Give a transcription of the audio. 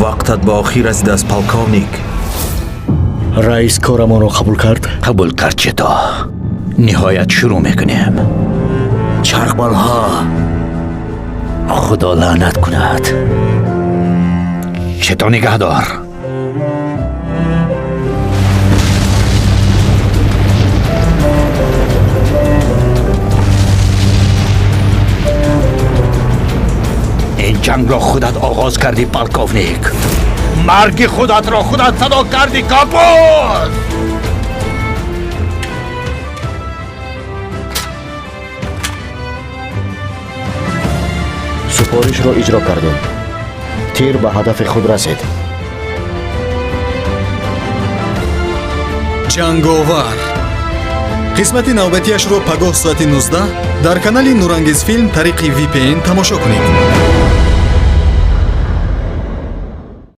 Вақтат ба охир расидааст, полковник. Раис корамонро қабул кард? Қабул кард, Чито. Ниҳоят шурӯъ мекунем. Чархболҳо, Худо лаънат кунад. Чито, нигаҳдор. Ин ҷангро худат оғоз кардӣ, полковник. Марги худатро худат садо кардӣ, Капус. Супоришро иҷро кардем. Тир ба ҳадафи худ расид. Ҷанговар. Қисмати навбатиашро пагоҳ соати 19 дар канали Нурангезфилм тариқи VPN тамошо кунед.